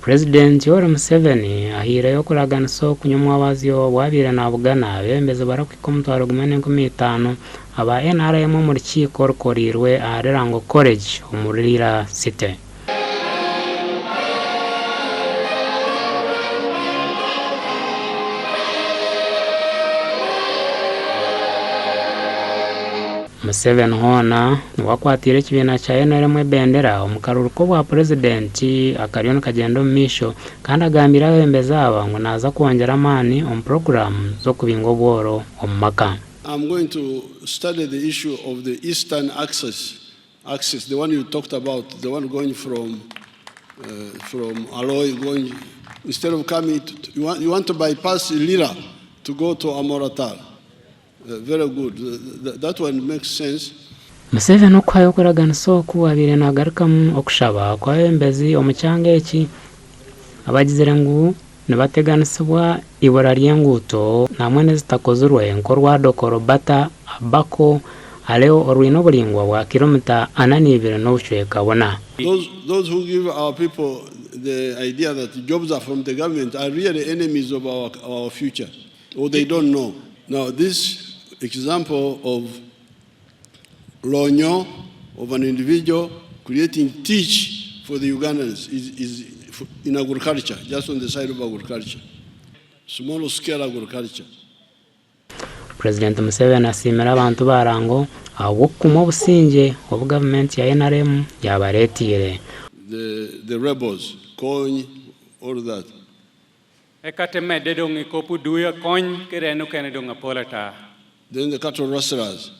Purezidenti Yoweri Museveni ahaireyo okuraganisa oku nyomwabazyo obu abaire nabugana abeebembezi barikuhika 1500 aba NRM omu rukiiko orukoreirwe ahari Lango College omuri Lira City. Museveni hoona niwe akwatiire ekibiina kya NRM ebendera omu karuuru k'obwa Purezidenti akariyo nikagyenda omu maisho kandi agambiire abeebembezi aba ngu naaza kwongyera amaani omu puroguraamu z'okubinga obworo omu maka. I'm going to study the issue of the eastern axis, axis, the one you talked about, the one going from, from Aloi going, instead of coming, to, you, want, you want to bypass Lira to go to Amoratal. Very good. That one makes sense. Museveni okuhayo okuraganisa oku abaire nagarukamu okushaba kw'abeebembezi omu kyanga eki abagizire ngu nibateganisibwa eibura ry'enguuto hamwe n'ezitakozirwe nk'orwa Dokolo Bata Abako Aleo orwine oburaingwa bwa kiromita ana n'ibiri n'obucweka buna. Those, those who give our people the idea that jobs are from the government are really enemies of our, our future, or they don't know. Now, this example of Lonyo, of an individual creating teach for the Ugandans is, is in agriculture, just on the side of agriculture, small scale agriculture. Purezidenti Museveni asiimire abantu ba Lango ahabw'okukuuma obusingye obu gavumenti ya NRM yaabareeteire. The, the rebels, Kony, all that. Eka te medde dong i kopu duya kony ki reno kene dong apol ata. Then the cattle rustlers.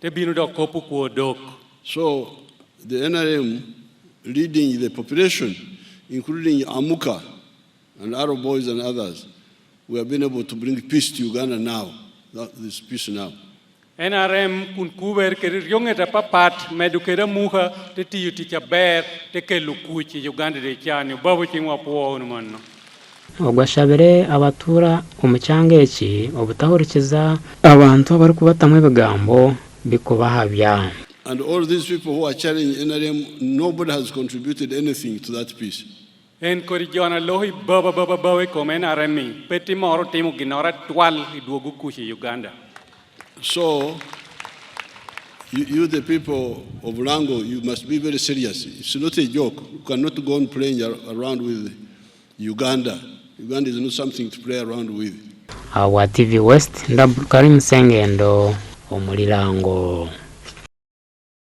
Te bino dok kopu kwo dok. So the NRM leading the population including Amuka and Arrow Boys and others we have been able to bring peace to Uganda now, this peace now. NRM kun kuber kede ryonge apapat medo kede amuka te tiyo tic aber te kelo kuc i Uganda de cani obabu cing wa pwo unu manno. Ogu ashabire abatuura omu kyanga eki obutahurikiza abantu abarikubatamu ebigambo bikubahabya. And all these people who are challenging NRM nobody has contributed anything to that peace. En kodi jona loko i baba baba baba i kom NRM-mi pe timoro timo ginoro atwal i dwogo kuc i Uganda. So you, you the people of Lango, you must be very serious. It's not a joke. You cannot go on playing around with Uganda. Uganda is not something to play around with. Ahabwa TV West, Ndabrukarim Sengendo omuri Lango.